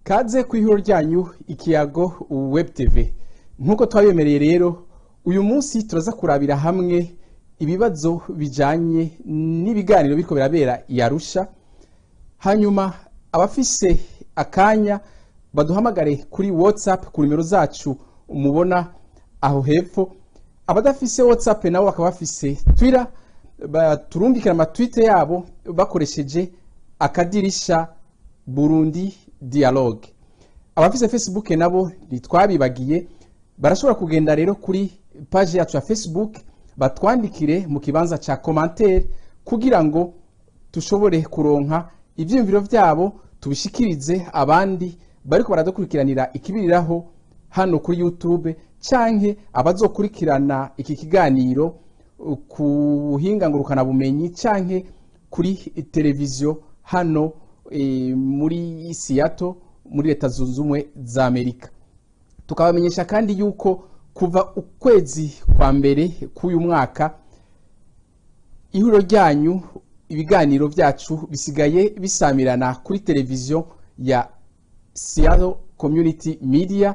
Kaze ku ihuriro ryanyu Ikiyago Web TV. Nk'uko twabemereye rero, uyu munsi turaza kurabira hamwe ibibazo bijanye n'ibiganiro biriko birabera i Arusha. Hanyuma abafise akanya baduhamagare kuri WhatsApp ku nimero zacu mubona aho hepfo. Abadafise WhatsApp nabo bakaba bafise Twitter, baturungikira amatwite yabo bakoresheje #BurundiDialogue. Abafise Facebook nabo ntitwabibagiye, barashobora kugenda rero kuri page yacu ya Facebook, batwandikire mu kibanza ca commentaire kugira ngo dushobore kuronka ivyiyumviro vyabo, tubishikirize abandi bariko baradukurikiranira ikibiriraho hano kuri YouTube, canke abazokurikirana iki kiganiro ku buhinga ngurukanabumenyi canke kuri televiziyo hano muri Seattle, muri Leta Zunze Ubumwe za Amerika. Tukabamenyesha kandi yuko kuva ukwezi kwa mbere k'uyu mwaka, ihuriro ryanyu, ibiganiro byacu bisigaye bisamirana kuri televiziyo ya Seattle Community Media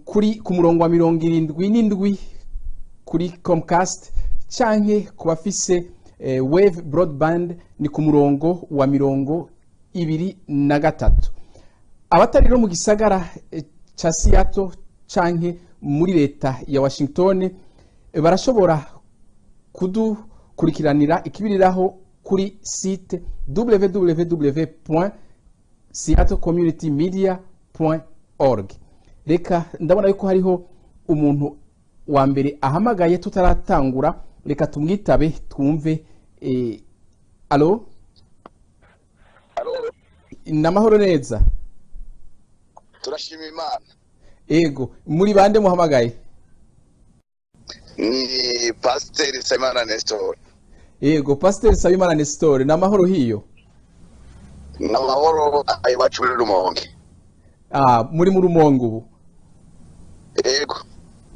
kuri ku murongo wa 77 kuri Comcast, canke ku bafise Wave Broadband ni ku murongo wa 23. Abatari rero mu gisagara ca Seattle canke muri leta ya Washington, barashobora kudukurikiranira ikibiriraho kuri site www.seattlecommunitymedia.org. Reka ndabona yuko hariho umuntu wa mbere ahamagaye tutaratangura, reka tumwitabe twumve. Allo? Allo? Namahoro neza? Turashima Imana. Ego, muri bande muhamagaye? Ni Pasiteri Nsabimana Nestor. Ego, Pasiteri Nsabimana Nestor, namahoro hiyo? Ni amahoro iwacu muri Rumonge. Ah, muri mu Rumonge ubu? Ego.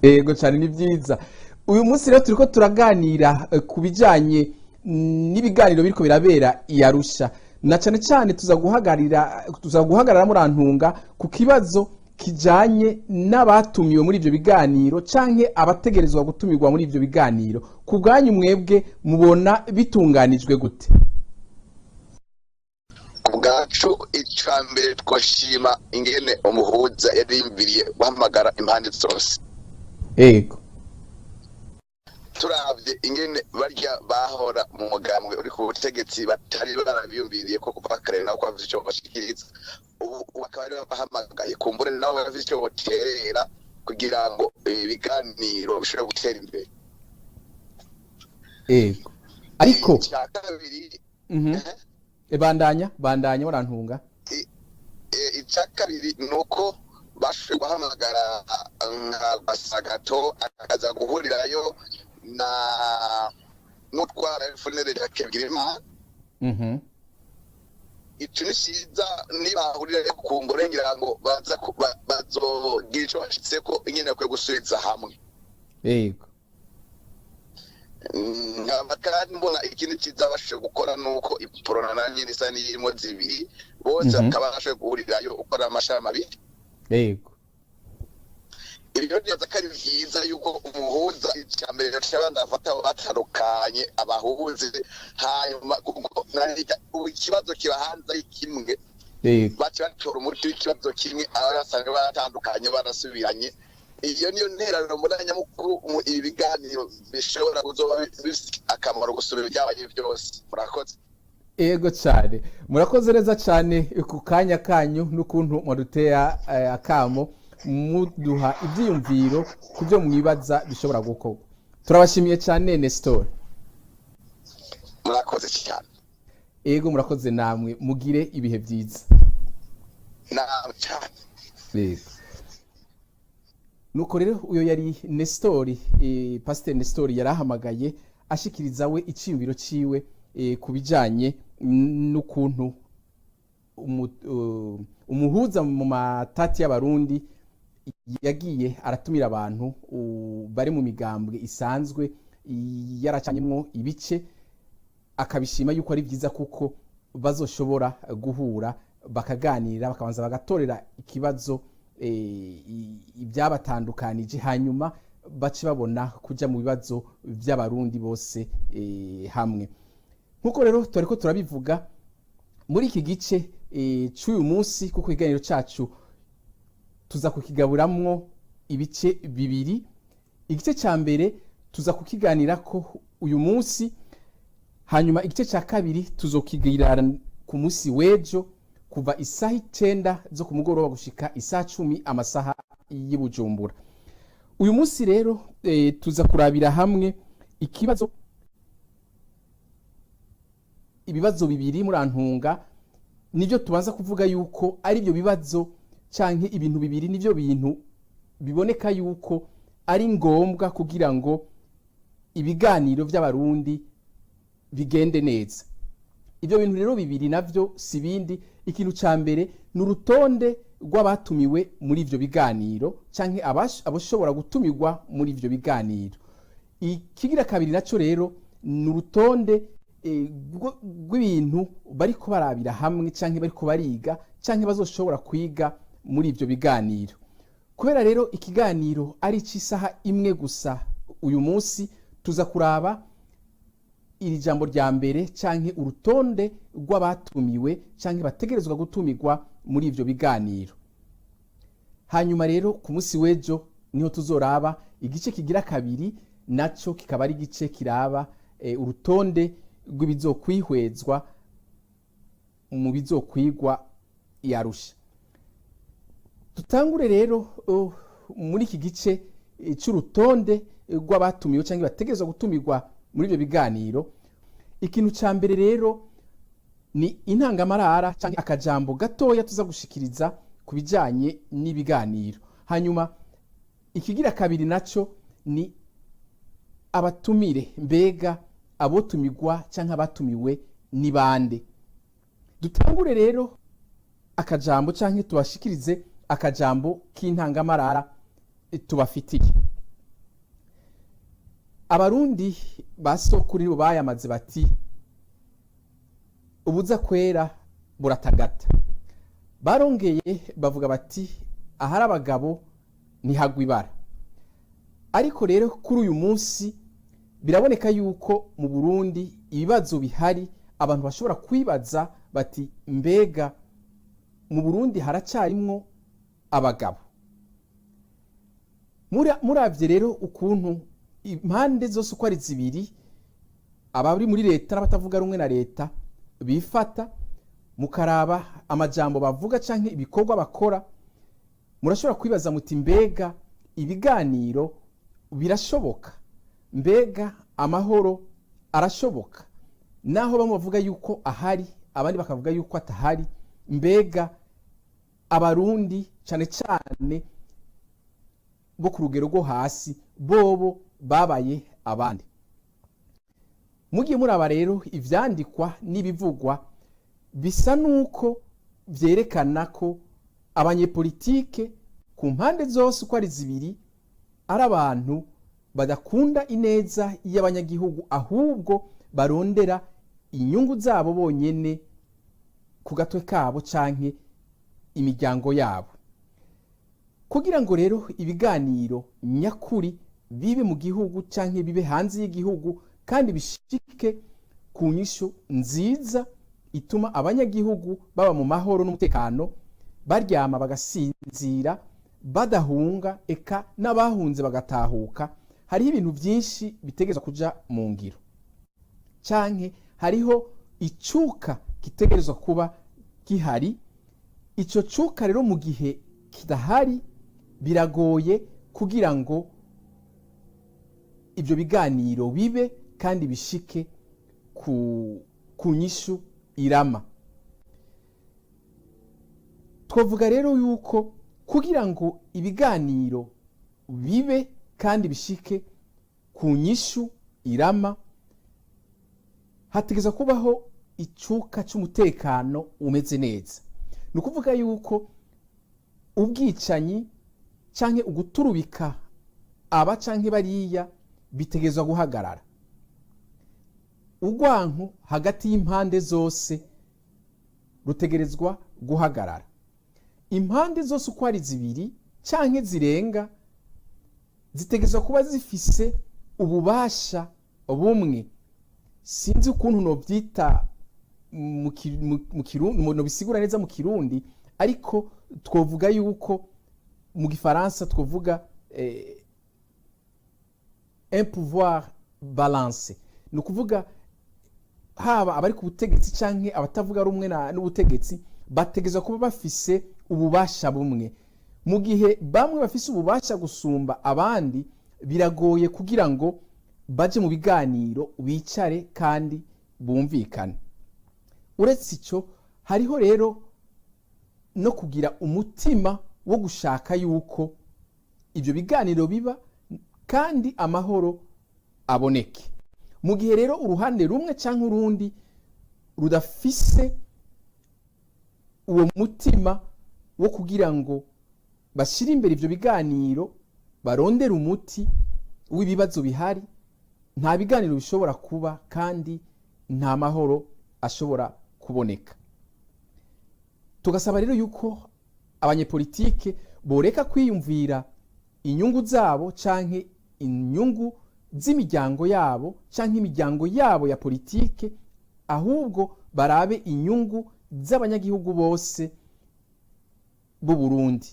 Ego cyane, ni byiza. Uyu munsi rero turiko turaganira ku bijanye n'ibiganiro biriko birabera i Arusha, na cyane cyane tuza guhagarara, murantunga, ku kibazo kijanye n'abatumiwe muri ivyo biganiro canke abategerezwa gutumirwa muri ivyo biganiro. Ku bwanyu mwebwe mubona bitunganijwe gute? Ku bwacu, icya mbere twashima ingene umuhuza yarimbiriye guhamagara impande zose. Turabye ingene barya bahora mu mugambwe uri ku butegetsi batari barabiyumviriye ko kuva kare nabo ko bafite icyo bashikiriza, ubu bakaba ari bahamagaye, kumbure nabo bafite icyo boterera kugira ngo ibiganiro bishobore gutera imbere. Ego, ariko icya kabiri Bandanya, bandanya, murantunga. Icya kabiri ni uko bashoboye guhamagara nka Basagato akaza guhurirayo na n'utwara FNL Hakebwirima. Ico ni ciza, nibahurirayo ku ngore ngira ngo baza bazogira ico bashitseko ingene bakwiye gusubiza hamwe. Nkaba kandi mbona ikindi ciza bashoboye gukora nuko Iprona na nyene isa n'iyirimo zibiri, bose bakaba bashoboye guhurirayo uko ari amashami abiri. Ibyo neza ko ari byiza yuko umuhuza icya mbere cy'abandi afata batandukanye abahuze, hanyuma kuko ubu ikibazo kiba hanze ari kimwe, baca batora umuti w'ikibazo kimwe abari basanzwe baratandukanye barasubiranye. Iyo niyo ntererano mbona nyamukuru mu ibi biganiro bishobora kuzoba bifite akamaro gusubira ibyabaye byose. Murakoze. Ego cyane, murakoze neza cyane ku kanya kanyu n'ukuntu mwaduteya akamo, muduha ibyiyumviro ku byo mwibaza bishobora gukorwa. Turabashimiye cyane, Nestor. Murakoze cyane. Ego, murakoze namwe, mugire ibihe byiza. Nawe cyane. Yego. Nuko rero uyo yari Nestori, Pasiteri Nestori yarahamagaye ashikiriza we iciyumviro ciwe ku bijanye n'ukuntu umuhuza mu matati y'Abarundi yagiye aratumira abantu bari mu migambwe isanzwe yaracanyemwo ibice, akabishima yuko ari byiza kuko bazoshobora guhura. Bakaganira, bakabanza bagatorera ikibazo ibyabatandukanije, hanyuma bace babona kuja mu bibazo by'Abarundi bose hamwe. Nkuko rero turiko turabivuga muri iki gice c'uyu munsi, kuko ikiganiro cacu tuza kukigaburamwo ibice bibiri. Igice ca mbere tuza kukiganirako uyu munsi, hanyuma igice ca kabiri tuzokigira ku munsi w'ejo kuva isaha 9 zo ku mugoroba gushika isaha 10 amasaha y'i Bujumbura. Uyu munsi rero tuza kurabira hamwe ikibazo, ibibazo bibiri, murantunga, nibyo tubanza kuvuga yuko ari byo bibazo canke ibintu bibiri, nibyo bintu biboneka yuko ari ngombwa kugira ngo ibiganiro by'Abarundi bigende neza. Ibyo bintu rero bibiri navyo si bindi. Ikintu ca mbere ni urutonde rw'abatumiwe muri ivyo biganiro canke abashobora gutumirwa muri ivyo biganiro. Ikigira kabiri naco rero ni urutonde rw'ibintu bariko barabira hamwe canke bariko bariga canke bazoshobora kwiga muri ivyo biganiro. Kubera rero ikiganiro ari ic'isaha imwe gusa uyu munsi, tuza kuraba iri jambo rya mbere canke urutonde rw'abatumiwe canke bategerezwa gutumirwa muri ivyo biganiro. Hanyuma rero ku munsi w'ejo niho tuzoraba igice kigira kabiri, naco kikaba ari igice kiraba urutonde rw'ibizokwihwezwa mu bizokwigwa i Arusha. Tutangure rero muri iki gice c'urutonde rw'abatumiwe canke bategerezwa gutumirwa muri ivyo biganiro. Ikintu ca mbere rero ni intangamarara canke akajambo gatoya tuza gushikiriza ku bijanye n'ibiganiro. Hanyuma ikigira kabiri naco ni abatumire. Mbega abotumirwa canke abatumiwe ni bande? Dutangure rero akajambo canke tubashikirize akajambo k'intangamarara tubafitiye. Abarundi ba sokuru nibo bayamaze bati: "Ubuza kwera buratagata." Barongeye bavuga bati: "Ahari abagabo ntihagwa ibara." Ariko rero kuri uyu munsi biraboneka yuko mu Burundi ibibazo bihari, abantu bashobora kwibaza bati: "Mbega mu Burundi haracyarimwo abagabo?" Muravye rero ukuntu impande zose uko ari zibiri, abari muri leta n'abatavuga rumwe na leta, bifata, mukaraba amajambo bavuga canke ibikorwa bakora, murashobora kwibaza muti: "Mbega ibiganiro birashoboka? Mbega amahoro arashoboka?" Naho bamwe bavuga yuko ahari, abandi bakavuga yuko atahari, mbega Abarundi cane cane bo ku rugero rwo hasi bobo babaye abandi? Mugiye muraba rero ivyandikwa n'ibivugwa, bisa nuko vyerekana ko abanyepolitike ku mpande zose uko ari zibiri ari abantu badakunda ineza y'abanyagihugu, ahubwo barondera inyungu zabo bonyene ku gatwe kabo canke imiryango yabo. Kugira ngo rero ibiganiro nyakuri bibe mu gihugu canke bibe hanze y'igihugu kandi bishike ku nyishu nziza ituma abanyagihugu baba mu mahoro n'umutekano, baryama bagasinzira, badahunga, eka n'abahunze bagatahuka, hariho ibintu byinshi bitegerezwa kuja mu ngiro canke hariho icuka gitegerezwa kuba gihari. Ico cuka rero mu gihe kidahari, biragoye kugira ngo ibyo biganiro bibe kandi bishike ku nyishu irama. Twavuga rero yuko kugira ngo ibiganiro bibe kandi bishike ku nyishu irama, hategerezwa kubaho icuka c'umutekano umeze neza. Ni ukuvuga yuko ubwicanyi canke uguturubika aba canke bariya bitegerezwa guhagarara, urwanko hagati y'impande zose rutegerezwa guhagarara. Impande zose uko ari zibiri canke zirenga zitegerezwa kuba zifise ububasha bumwe. Sinzi ukuntu nobyita mu Kirundi, nobisigura neza mu Kirundi, ariko twovuga yuko mu Gifaransa twovuga un pouvoir balancé. Ni ukuvuga haba abari ku butegetsi canke abatavuga rumwe n'ubutegetsi bategerezwa kuba bafise ububasha bumwe. Mu gihe bamwe bafise ububasha gusumba abandi, biragoye kugira ngo baje mu biganiro, bicare kandi bumvikane. Uretse icyo, hariho rero no kugira umutima wo gushaka yuko ibyo biganiro biba kandi amahoro aboneke. Mu gihe rero uruhande rumwe cyangwa urundi rudafise uwo mutima wo kugira ngo bashyire imbere ibyo biganiro, barondere umuti w'ibibazo bihari, nta biganiro bishobora kuba kandi nta mahoro ashobora kuboneka. Tugasaba rero yuko abanyepolitike boreka kwiyumvira inyungu zabo canke inyungu z'imiryango yabo canke imiryango yabo ya politike, ahubwo barabe inyungu z'abanyagihugu bose b'u Burundi.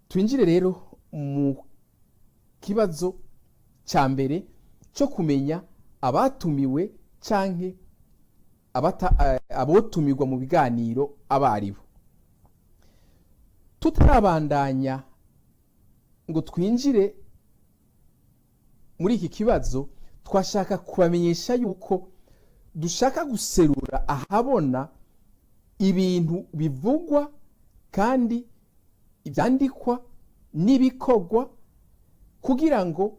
Twinjire rero mu kibazo cya mbere cyo kumenya abatumiwe canke abotumirwa mu biganiro abaribo. Tutarabandanya ngo twinjire muri iki kibazo, twashaka kubamenyesha yuko dushaka guserura ahabona ibintu bivugwa kandi ibyandikwa n'ibikorwa, kugira ngo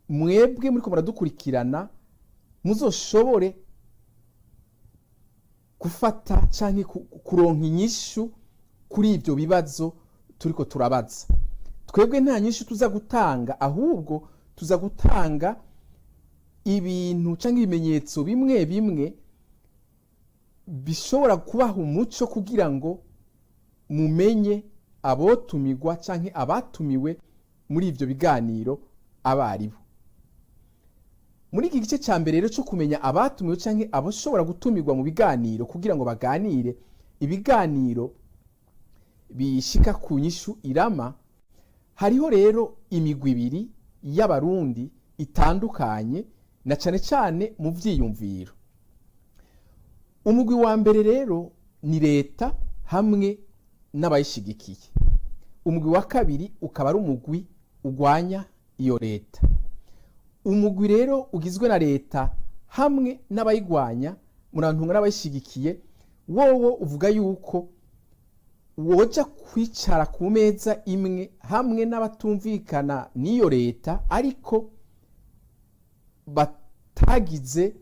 mwebwe muriko muradukurikirana muzoshobore gufata canke kuronka inyishu kuri ibyo bibazo turiko turabaza. Twebwe nta nyishu tuza gutanga, ahubwo tuza gutanga ibintu canke ibimenyetso bimwe bimwe bishobora kubaha umuco kugira ngo mumenye abotumirwa canke abatumiwe muri ivyo biganiro abaribo. Muri iki gice cya mbere rero cyo kumenya abatumiwe canke abashobora gutumirwa mu biganiro kugira ngo baganire ibiganiro bishika ku nyishu irama, hariho rero imigwi ibiri y'Abarundi itandukanye, na cane cane mu vyiyumviro. Umugwi wa mbere rero ni leta hamwe n'abayishigikiye. Umugwi wa kabiri ukaba ari umugwi ugwanya iyo leta. Umugwi rero ugizwe na leta hamwe n'abayigwanya, murantunga, n'abayishigikiye, wowo uvuga yuko woja kwicara ku meza imwe hamwe n'abatumvikana n'iyo leta, ariko batagize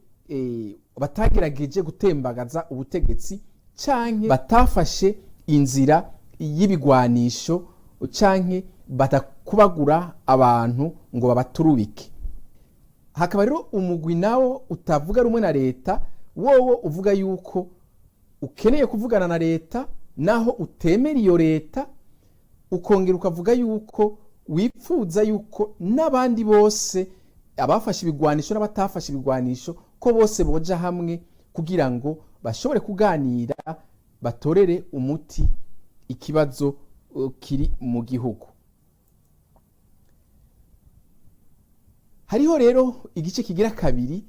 batagerageje gutembagaza ubutegetsi canke batafashe inzira y'ibigwanisho canke badakubagura abantu ngo babaturubike. Hakaba rero umugwi nawo utavuga rumwe na leta, wowo uvuga yuko ukeneye kuvugana na leta naho utemera iyo leta, ukongera ukavuga yuko wipfuza yuko n'abandi bose, abafashe ibigwanisho n'abatafashe ibigwanisho, ko bose boja hamwe kugira ngo bashobore kuganira, batorere umuti ikibazo kiri mu gihugu. Hariho rero igice kigira kabiri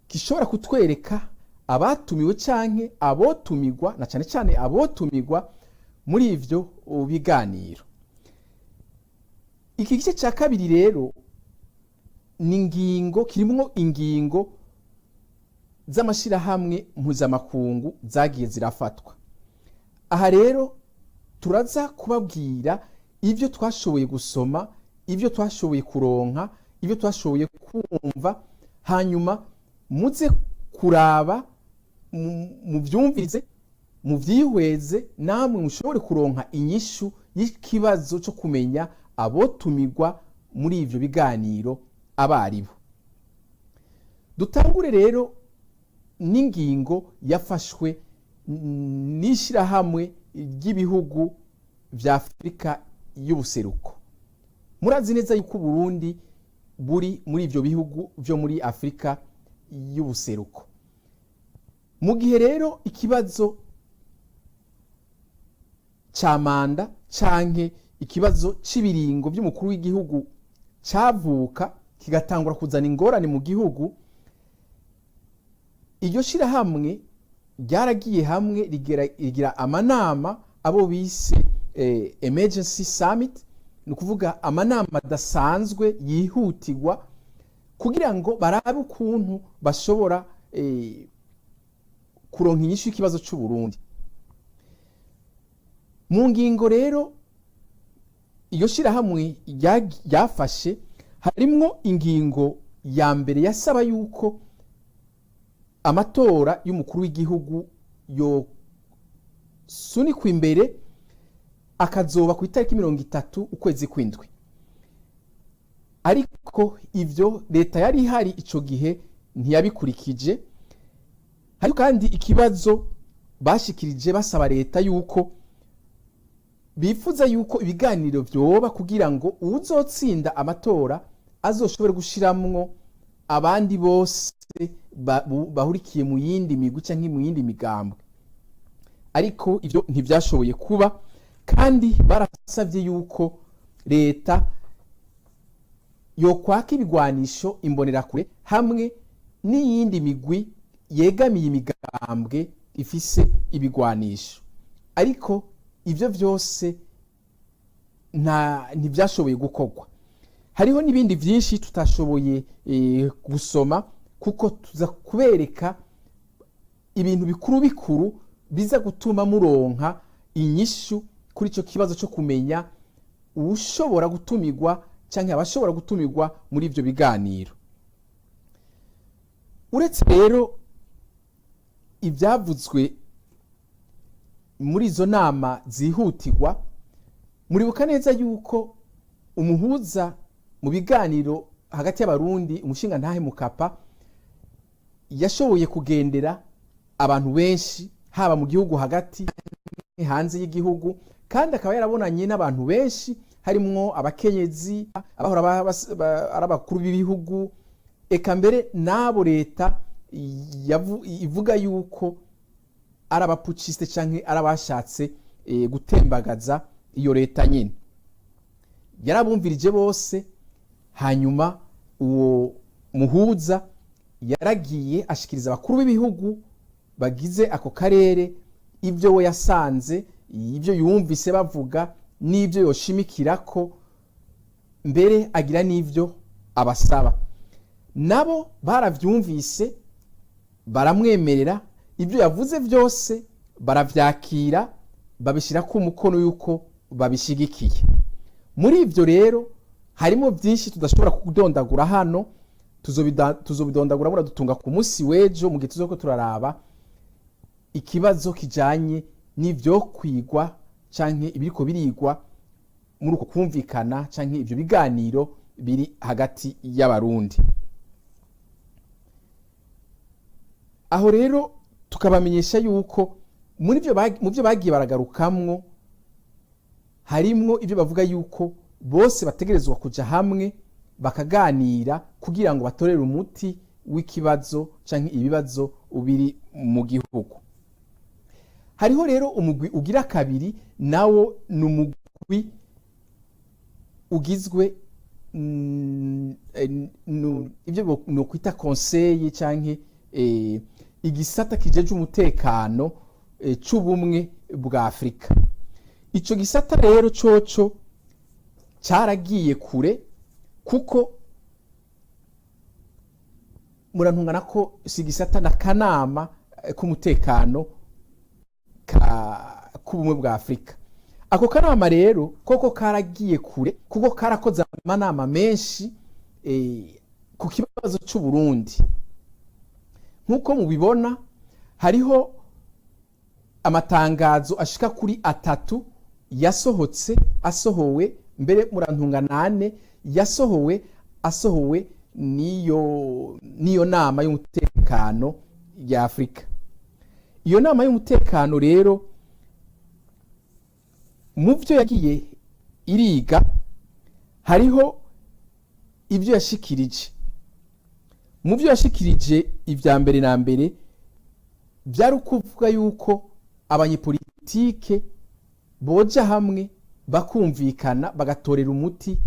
gishobora kutwereka abatumiwe canke abotumirwa, na cane cane abotumirwa muri ivyo biganiro. Iki gice cya kabiri rero ni ingingo kirimwo ingingo z'amashirahamwe mpuzamakungu zagiye zirafatwa. Aha rero turaza kubabwira ibyo twashoboye gusoma, ibyo twashoboye kuronka, ibyo twashoboye kumva, hanyuma muze kuraba, muvyumvirize, muvyihweze, namwe mushobore kuronka inyishu y'ikibazo cyo kumenya abotumirwa muri ivyo biganiro abaribo. Dutangure rero n'ingingo yafashwe N'ishyirahamwe ry'ibihugu vya Afurika y'ubuseruko. Murazi neza yuko Uburundi buri muri ivyo bihugu vyo muri Afurika y'ubuseruko. Mu gihe rero ikibazo ca manda canke ikibazo c'ibiringo vy'umukuru w'igihugu cavuka, kigatangura kuzana ingorane mu gihugu, iryo shirahamwe ryaragiye hamwe, rigira amanama abo bise emergency summit, ni ukuvuga amanama adasanzwe yihutirwa kugira ngo barabe ukuntu bashobora kuronka inyishu y'ikibazo c'u Burundi. Mu ngingo rero iyo shirahamwe ryafashe, harimwo ingingo ya mbere yasaba yuko amatora y'umukuru w'igihugu yo sunikwa imbere, akazoba ku itariki 30 ukwezi kw'indwi. Ariko ivyo leta yari ihari ico gihe ntiyabikurikije. Hari kandi ikibazo bashikirije basaba leta yuko bifuza yuko ibiganiro vyoba kugira ngo uwuzotsinda amatora azoshobore gushiramwo abandi bose bahurikiye mu yindi migwi canke mu yindi migambwe, ariko ivyo ntivyashoboye kuba. Kandi barasavye yuko leta yokwaka ibigwanisho imbonerakure hamwe n'iyindi migwi yegamiye imigambwe ifise ibigwanisho, ariko ivyo vyose ntivyashoboye gukorwa. Hariho n'ibindi vyinshi tutashoboye gusoma, kuko tuza kubereka ibintu bikuru bikuru biza gutuma muronka inyishu kuri ico kibazo cyo kumenya ushobora gutumirwa canke abashobora gutumirwa muri ivyo biganiro. Uretse rero ivyavuzwe muri izo nama zihutirwa, muribuka neza yuko umuhuza mu biganiro hagati y'Abarundi, umushingantahe Mukapa, yashoboye kugendera abantu benshi, haba mu gihugu hagati, hanze y'igihugu, kandi akaba yarabonanye n'abantu benshi, harimwo abakenyezi, abahora ari abakuru b'ibihugu, eka mbere n'abo leta ivuga yuko ari aba putschistes canke ari abashatse gutembagaza iyo leta nyine. Yarabumvirije bose. Hanyuma uwo muhuza yaragiye ashikiriza abakuru b'ibihugu bagize ako karere ibyo we yasanze, ibyo yumvise bavuga n'ibyo yoshimikirako, mbere agira n'ibyo abasaba. Nabo baravyumvise, baramwemerera ibyo yavuze byose, baravyakira, babishyira ku umukono yuko babishigikiye. Muri ibyo rero harimo byinshi tudashobora kudondagura hano, tuzobidondagura muradutunga ku munsi w'ejo, mu gihe tuzoko turaraba ikibazo kijanye n'ivyo kwigwa canke ibiriko birigwa muri uko kumvikana canke ivyo biganiro biri hagati y'Abarundi. Aho rero tukabamenyesha yuko muri byo mu byo bagiye baragarukamwo, harimwo ibyo bavuga yuko bose bategerezwa kuja hamwe bakaganira kugira ngo batorere umuti w'ikibazo canke ibibazo biri mu gihugu. Hariho rero umugwi ugira kabiri, nawo ni umugwi ugizwe ibyo nokwita conseil canke igisata kijeje umutekano c'ubumwe bwa Afurika. Ico gisata rero coco caragiye kure, kuko murantungana ko si igisata na kanama k'umutekano k'ubumwe bwa Afurika. Ako kanama rero koko karagiye kure, kuko karakoze amanama menshi ku kibazo c'u Burundi. Nk'uko mubibona, hariho amatangazo ashika kuri atatu yasohotse, asohowe mbere, murantunga, nane yasohowe, asohowe niyo nama y'umutekano ya Afurika. Iyo nama y'umutekano rero, mu byo yagiye iriga, hariho ibyo yashikirije. Mu byo yashikirije, ibya mbere na mbere byari ukuvuga yuko abanyepolitike boja hamwe, bakumvikana, bagatorera umuti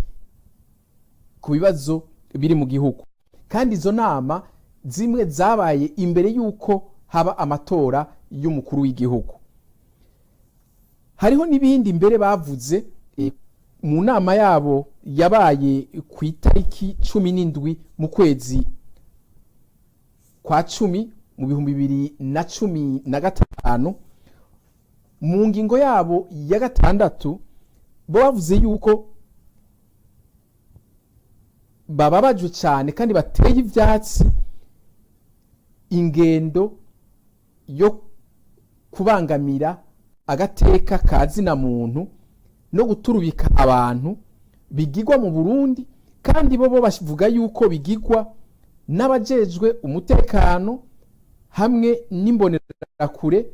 ku bibazo biri mu gihugu. Kandi izo nama zimwe zabaye imbere y'uko haba amatora y'umukuru w'igihugu. Hariho n'ibindi mbere bavuze mu nama yabo yabaye ku itariki 17 mu kwezi kwa 10 mu 2015. Mu ngingo yabo ya 6, bo bavuze yuko bababajwe cyane kandi bateye ivyatsi ingendo yo kubangamira agateka ka zina muntu no guturubika abantu bigigwa mu Burundi. Kandi bo bavuga yuko bigigwa n'abajejwe umutekano hamwe n'imbonerakure.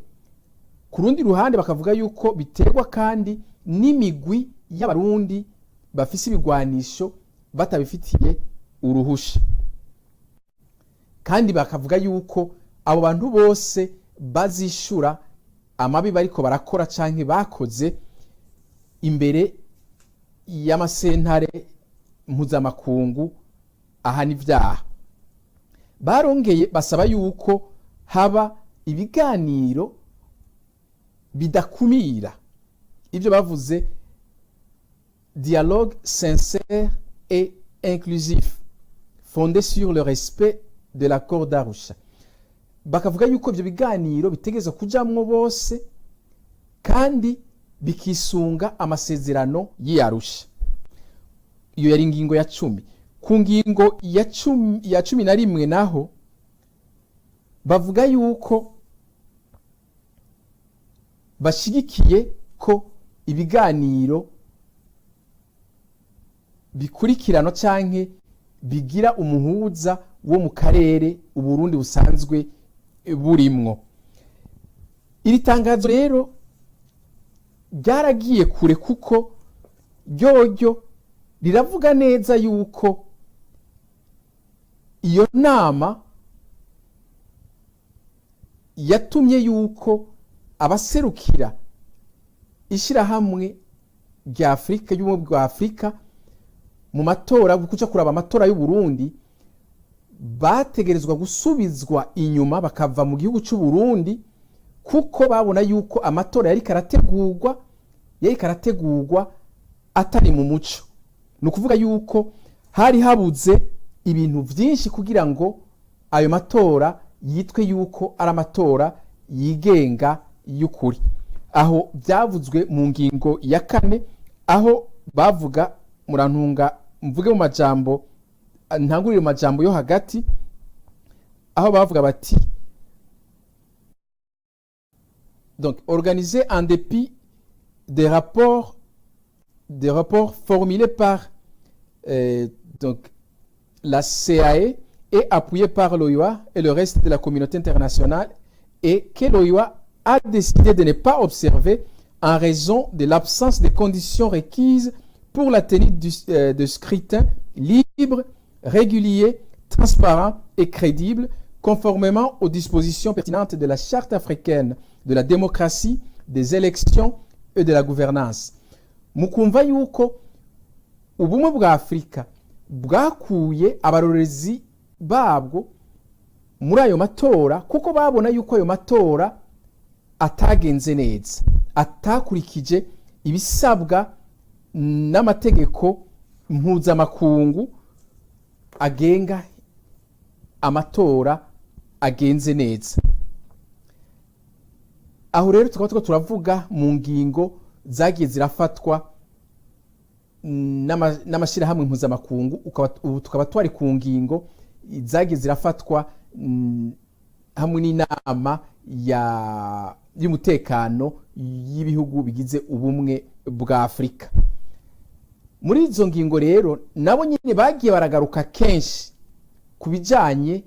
Ku rundi ruhande, bakavuga yuko biterwa kandi n'imigwi y'Abarundi bafise ibigwanisho batabifitiye uruhusha. Kandi bakavuga yuko abo bantu bose bazishura amabi bariko barakora canke bakoze imbere y'amasentare mpuzamakungu ahana ivyaha. Barongeye basaba yuko haba ibiganiro bidakumira, ibyo bavuze "dialogue sincère et inclusif fondé sur le respect de l'accord d'Arusha". Bakavuga yuko ibyo biganiro bitegerezwa kujamwo bose kandi bikisunga amasezerano y'i Arusha. Iyo yari ingingo ya 10. Ku ngingo ya 11 naho, bavuga yuko bashigikiye ko ibiganiro bikurikirana canke bigira umuhuza wo mu karere Uburundi busanzwe burimwo. Iri tangazo rero ryaragiye kure, kuko ryoryo riravuga neza yuko iyo nama yatumye yuko abaserukira Ishirahamwe rya Afurika y'Ubumwe bwa Afurika mu matora, kuja kuraba amatora y'u Burundi, bategerezwa gusubizwa inyuma, bakava mu gihugu cy'u Burundi, kuko babona yuko amatora yariko arategurwa atari mu muco. Ni ukuvuga yuko hari habuze ibintu byinshi kugira ngo ayo matora yitwe yuko ari amatora yigenga y'ukuri. Aho byavuzwe mu ngingo ya 4, aho bavuga, murantunga mvuge mu majambo, ntangurire mu majambo yo hagati, aho bavuga bati: "Donc organisé en dépit des rapports formulés par donc la CAE et appuyé par l'OUA et le reste de la communauté internationale et que l'OUA a décidé de ne pas observer en raison de l'absence des conditions requises pour la tenue de scrutin libre, régulier, transparent et crédible, conformément aux dispositions pertinentes de la Charte africaine de la démocratie, des élections et de la gouvernance." Mukumva yuko Ubumwe bwa Afurika bwakuye abarorezi babwo muri ayo matora, kuko babona yuko ayo matora atagenze neza, atakurikije ibisabwa n'amategeko mpuzamakungu agenga amatora agenze neza. Aho rero tukaba turiko turavuga mu ngingo zagiye zirafatwa n'amashyirahamwe mpuzamakungu. Ubu tukaba twari ku ngingo zagiye zirafatwa hamwe n'inama y'umutekano y'ibihugu bigize Ubumwe bwa Afurika. Muri izo ngingo rero, nabo nyine bagiye baragaruka kenshi ku bijyanye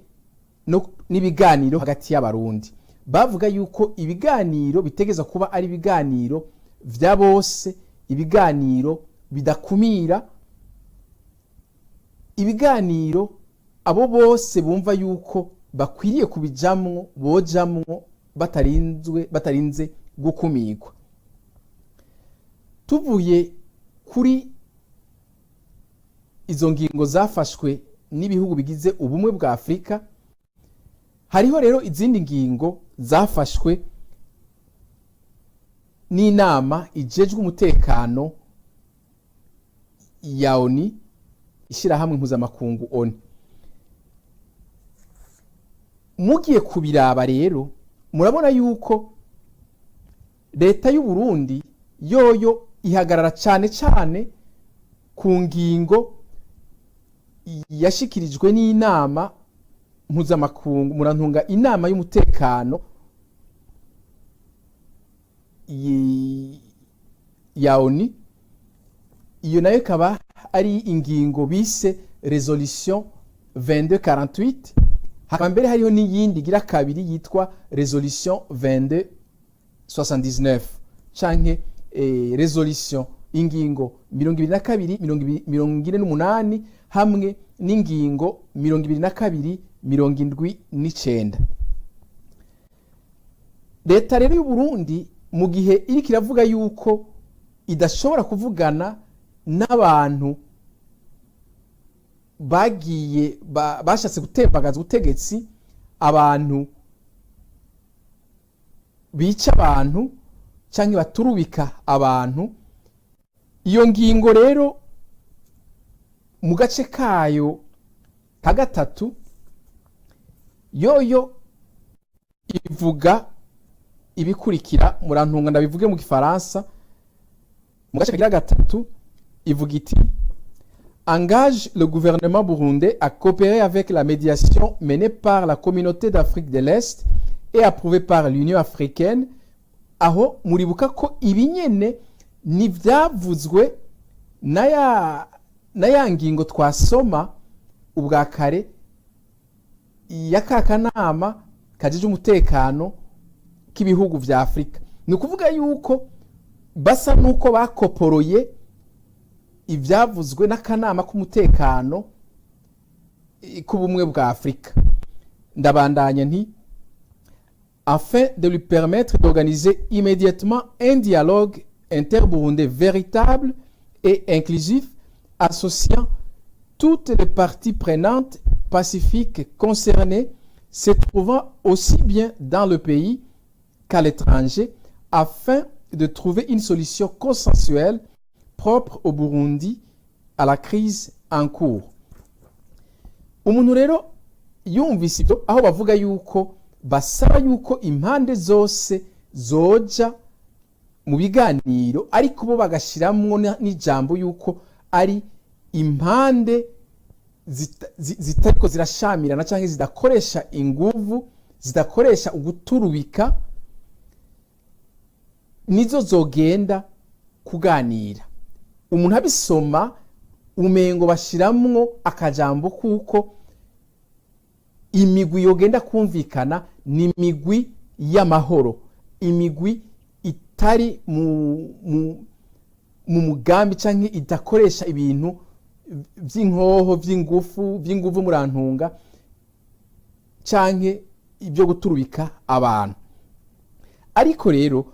n'ibiganiro hagati y'Abarundi. Bavuga yuko ibiganiro bitegeza kuba ari ibiganiro vya bose, ibiganiro bidakumira, ibiganiro abo bose bumva yuko bakwiriye kubijamwo bojamwo batarinze gukumirwa. Tuvuye kuri izo ngingo zafashwe n'ibihugu bigize Ubumwe bwa Afurika, hariho rero izindi ngingo zafashwe n'inama ijejwe umutekano ya ONU, ishyirahamwe mpuzamakungu ONU. Mugiye kubiraba rero, murabona yuko leta y'u Burundi yoyo ihagarara cyane cyane ku ngingo yashikirijwe n'inama mpuzamakungu, murantunga, inama y'umutekano ya ONU. Iyo nayo ikaba ari ingingo bise résolution 2248. Hakaba mbere hariho n'iyindi igira kabiri yitwa résolution 2279 canke résolution, ingingo 22 48 hamwe n'ingingo 2279. Leta rero y'u Burundi, mu gihe iriko iravuga yuko idashobora kuvugana n'abantu bagiye bashatse gutembagaza ubutegetsi, abantu bica abantu cyangwa baturubika abantu, iyo ngingo rero mu gace kayo ka gatatu yoyo ivuga ibikurikira. Murantunga ndabivuge mu Gifaransa. Mu gace kagira gatatu ivuga iti: "Engage le gouvernement burundais à coopérer avec la médiation menée par la Communauté d'Afrique de l'Est et approuvée par l'Union africaine." Aho muribuka ko ibi nyene ni vyavuzwe na ya ngingo twasoma ubwa kare ya ka kanama kajejwe umutekano k'ibihugu vya Afurika. Ni ukuvuga yuko basa n'uko bakoporoye ivyavuzwe n'akanama k'umutekano k'Ubumwe bwa Afurika. Ndabandanya nti: "Afin de lui permettre d'organiser immédiatement un dialogue interburundais véritable et inclusif associant toutes les parties prenantes pacifiques concernées se trouvant aussi bien dans le pays qu'à l'étranger afin de trouver une solution consensuelle propre au Burundi à la crise en cours." Umuntu rero yumvise ibyo, aho bavuga yuko basaba yuko impande zose zoja mu biganiro, ariko bo bagashiramwo n'ijambo yuko ari impande zitariko zirashamirana cyangwa zidakoresha inguvu, zidakoresha uguturubika, nizo zogenda kuganira. Umuntu abisoma umengo bashiramwo akajambo kuko imigwi yogenda kumvikana ni imigwi y'amahoro, imigwi itari mu mugambi canke idakoresha ibintu vy'inkoho, vy'inguvu, murantunga, canke ibyo guturubika abantu. Ariko rero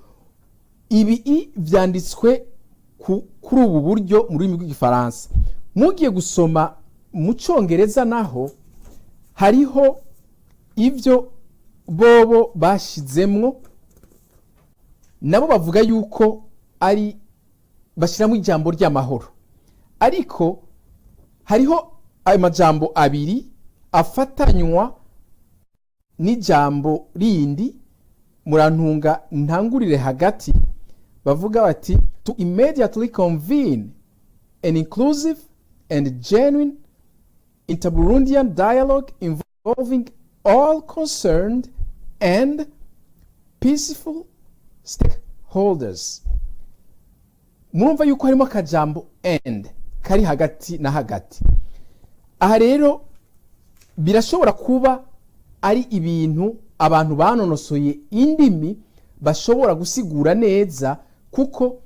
ibi vyanditswe kuri ubu buryo mu rurimi rw'Igifaransa. Mugiye gusoma mu Congereza naho, hariho ivyo bobo bashizemwo. Nabo bavuga yuko ari bashyiramo ijambo ry'amahoro, ariko hariho ayo majambo abiri afatanywa n'ijambo rindi. Murantunga ntangurire hagati. Bavuga bati: "To immediately convene an inclusive and genuine inter-Burundian dialogue involving all concerned and peaceful stakeholders." Murumva yuko harimo akajambo "and" kari hagati na hagati. Aha rero birashobora kuba ari ibintu. Abantu banonosoye indimi bashobora gusigura neza, kuko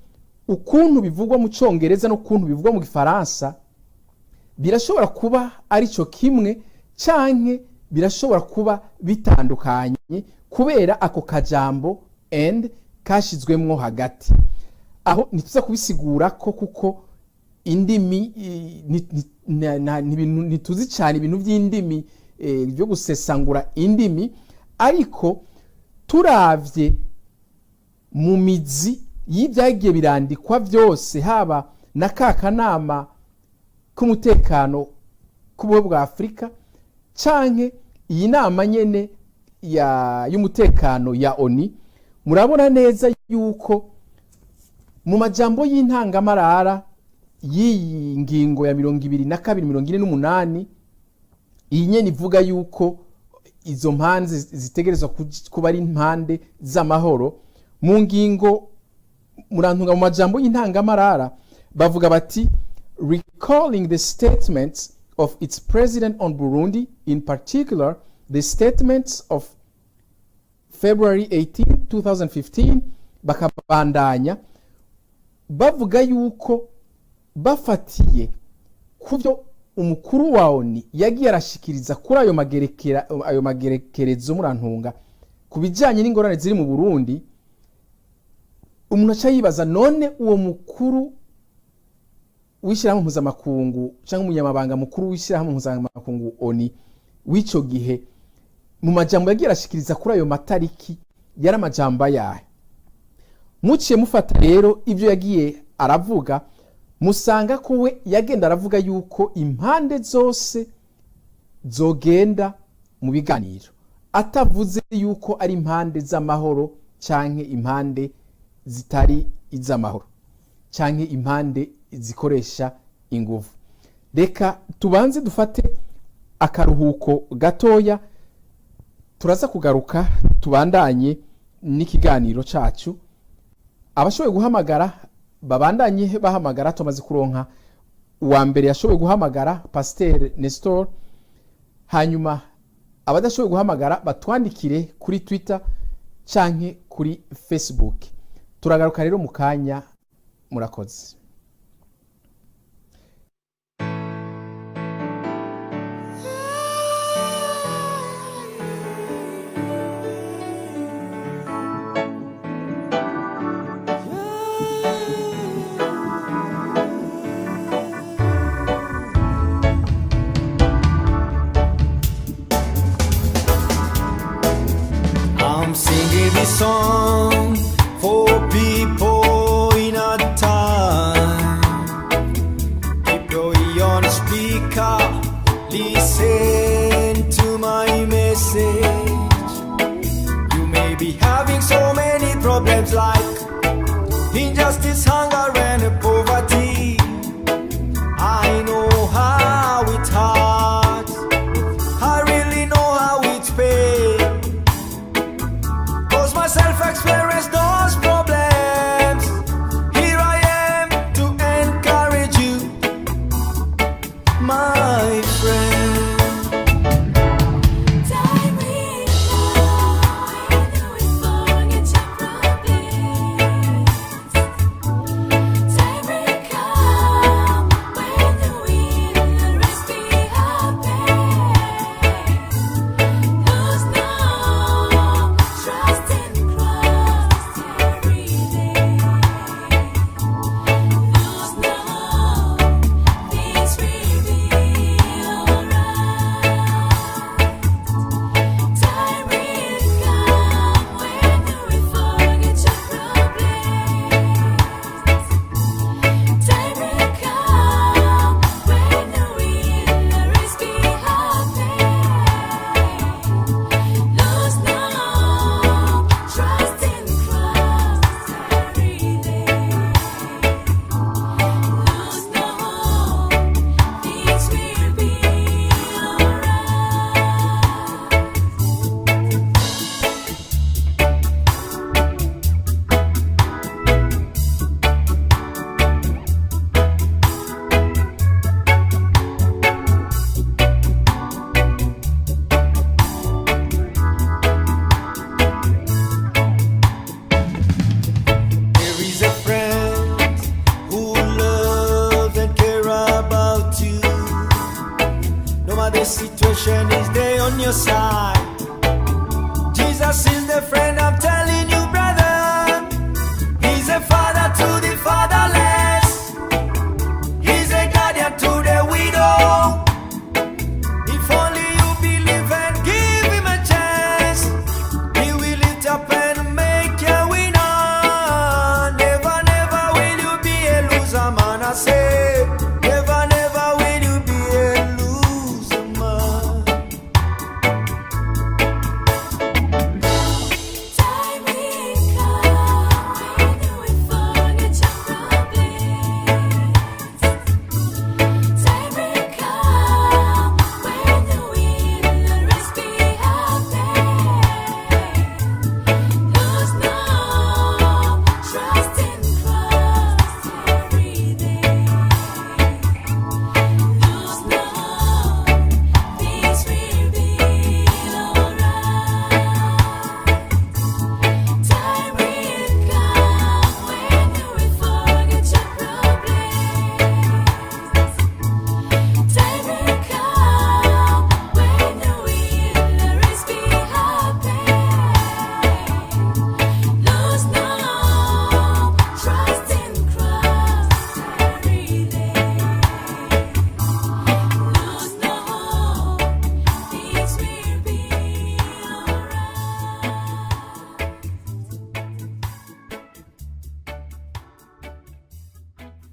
ukuntu bivugwa mu Cyongereza n'ukuntu bivugwa mu Gifaransa birashobora kuba ari cyo kimwe canke birashobora kuba bitandukanye kubera ako kajambo "and" kashizwemwo hagati. Aho ntituza kubisigura ko kuko indimi ntituzi cyane ibintu by'indimi, byo gusesangura indimi. Ariko turavye mu mizi y'ibyagiye birandikwa byose, haba na ka kanama k'umutekano k'Ubumwe bwa Afurika canke iyi nama nyene y'umutekano ya ONU, murabona neza yuko mu majambo y'intangamarara y'iyi ngingo ya 2248, iyi nyene ivuga yuko izo mpande zitegerezwa kuba ari impande z'amahoro, mu ngingo, murantunga, mu majambo y'intangamarara bavuga bati: "Recalling the statements of its president on Burundi, in particular the statements of February 18 2015." Bakabandanya bavuga yuko bafatiye ku byo umukuru wa ONU yagiye arashikiriza kuri ayo magerekerezo, murantunga, ku bijyanye n'ingorane ziri mu Burundi. Umuntu aca yibaza: none uwo mukuru w'ishyirahamwe mpuzamakungu cyangwa umunyamabanga mukuru w'ishyirahamwe mpuzamakungu ONU w'icyo gihe, mu majambo yagiye arashikiriza kuri ayo matariki, yari amajambo ayahe? Muciye mufata rero ibyo yagiye aravuga, musanga ko we yagenda aravuga yuko impande zose zogenda mu biganiro, atavuze yuko ari impande z'amahoro canke impande zitari iz'amahoro canke impande zikoresha inguvu. Reka tubanze dufate akaruhuko gatoya, turaza kugaruka tubandanye n'ikiganiro cacu. Abashoboye guhamagara babandanye bahamagara. Tumaze kuronka uwa mbere yashoboye guhamagara, Pasiteri Nestor. Hanyuma abadashoboye guhamagara batwandikire kuri Twitter canke kuri Facebook. Turagaruka rero mu kanya, murakoze. I'm singing this song for people in a time. Keep your ear on speaker, listen to my message. You may be having so many problems like injustice, hunger, and poverty. I know how it hurts. I really know how it's pain. 'Cause myself experienced those problems. Here I am to encourage you, my friend. Time we know, we forget your problems.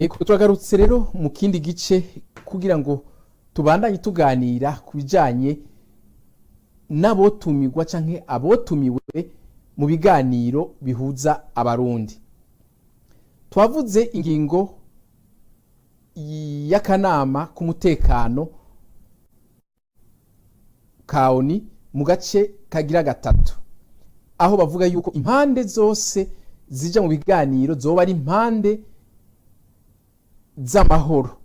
Eko, turagarutse rero mu kindi gice kugira ngo tubandanye tuganira ku bijyanye n'abotumirwa canke abotumiwe mu biganiro bihuza Abarundi. Twavuze ingingo y'akanama k'umutekano ka ONU mu gace kagira gatatu, aho bavuga yuko impande zose zija mu biganiro zoba ari impande z'amahoro,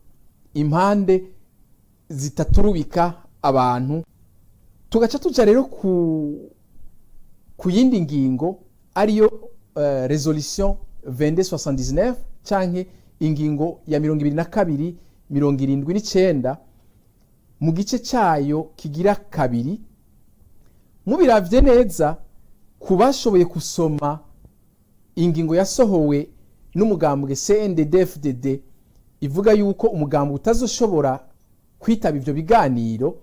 impande zitaturubika abantu. Tugaca tuja rero ku yindi ngingo, ariyo résolution 2279 canke ingingo ya 2279, mu gice cayo kigira kabiri. Mubiravye neza, ku bashoboye gusoma ingingo yasohowe n'umugambwe CNDD-FDD ivuga yuko umugambwe utazoshobora kwitaba ivyo biganiro,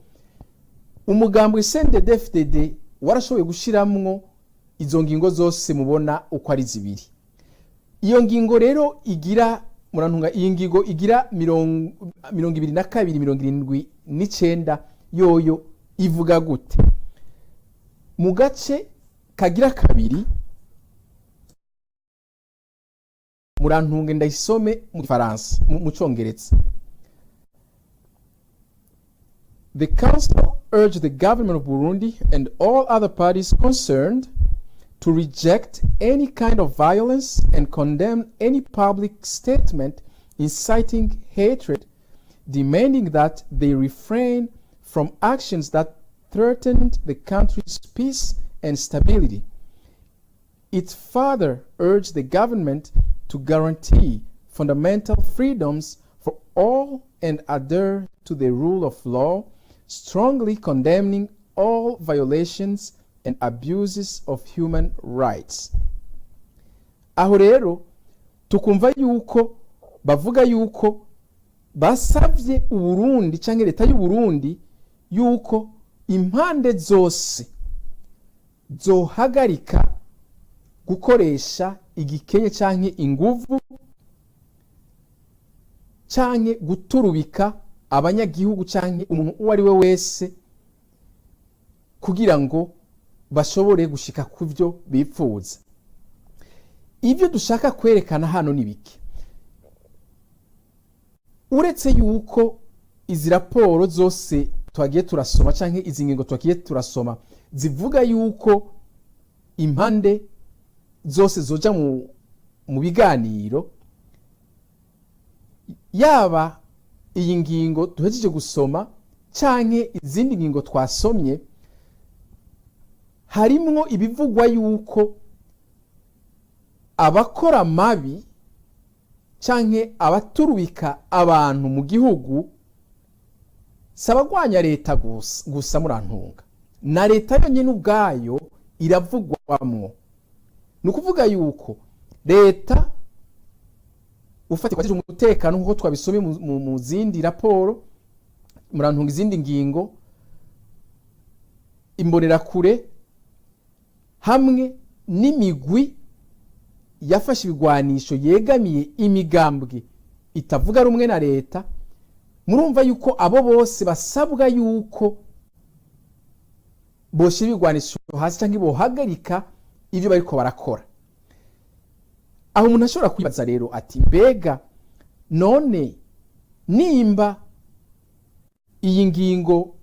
umugambwe CNDD-FDD warashoboye gushiramwo izo ngingo zose mubona uko ari zibiri. Iyo ngingo rero igira, murantunga, iyi ngingo igira 2279 yoyo ivuga gute? Mu gace kagira kabiri, murantunge ndayisome mu Gifaransa, mu Congereza. The Council urged the government of Burundi and all other parties concerned to reject any kind of violence and condemn any public statement inciting hatred, demanding that they refrain from actions that threatened the country's peace and stability. It further urged the government to guarantee fundamental freedoms for all and adhere to the rule of law, strongly condemning all violations and abuses of human rights. Aho rero tukumva yuko bavuga yuko basavye Uburundi canke leta y'Uburundi yuko impande zose zohagarika gukoresha igikenye canke inguvu canke guturubika abanyagihugu canke umuntu uwo ari we wese kugira ngo bashobore gushika ku byo bipfuza. Ibyo dushaka kwerekana hano ni bike. Uretse yuko izi raporo zose twagiye turasoma canke izi ngingo twagiye turasoma zivuga yuko impande zose zoja mu biganiro, yaba iyi ngingo duhejeje gusoma canke izindi ngingo twasomye, harimwo ibivugwa yuko abakora amabi canke abaturubika abantu mu gihugu si abagwanya leta gusa, murantunga, na leta yonyine ubwayo iravugwamwo. Ni ukuvuga yuko leta ufatika umutekano, nk'uko twabisomye mu zindi raporo, murantunga, izindi ngingo, Imbonerakure hamwe n'imigwi yafashe ibigwanisho yegamiye imigambwe itavuga rumwe na leta, murumva yuko abo bose basabwa yuko boshyira ibigwanisho hasi cyangwa bohagarika ibyo bariko barakora. Aho umuntu ashobora kwibaza rero ati: mbega none nimba iyi ngingo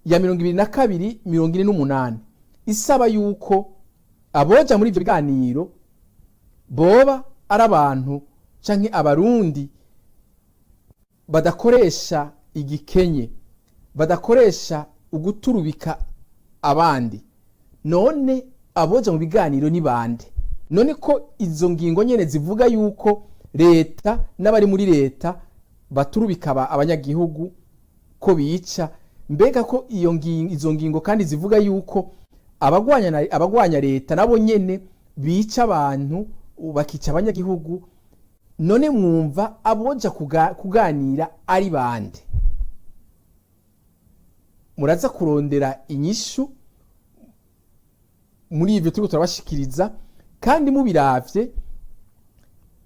ya 2248 isaba yuko aboja muri ibyo biganiro boba ari abantu canke Abarundi badakoresha igikenye, badakoresha uguturubika abandi, none aboja mu biganiro ni bande? None ko izo ngingo nyene zivuga yuko leta n'abari muri leta baturubika abanyagihugu, ko bica, mbega ko iyo ngingo, izo ngingo kandi zivuga yuko abagwanya leta nabo nyene bica abantu, bakica abanyagihugu, none mwumva aboja kuganira ari bande? Muraza kurondera inyishu muri ivyo turiko turabashikiriza. Kandi mubiravye,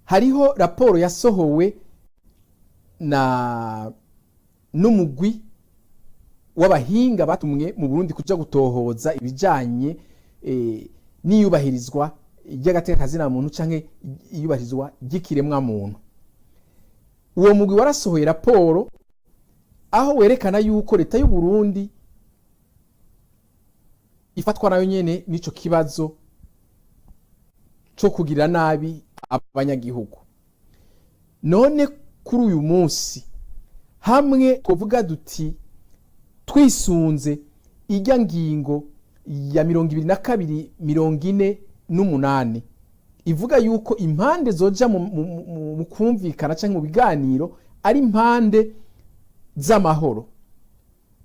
hariho raporo yasohowe na n'umugwi w'abahinga batumwe mu Burundi kuja gutohoza ibijanye n'iyubahirizwa ry'agateka kazina muntu canke iyubahirizwa ry'ikiremwa muntu. Uwo mugwi warasohoye raporo aho werekana yuko leta y'u Burundi ifatwa nayo nyene n'ico kibazo co kugira nabi abanyagihugu. None kuri uyu munsi, hamwe twovuga duti twisunze ijya ngingo ya 22 48 ivuga yuko impande zoja mu kumvikana cyangwa mu biganiro ari impande z'amahoro,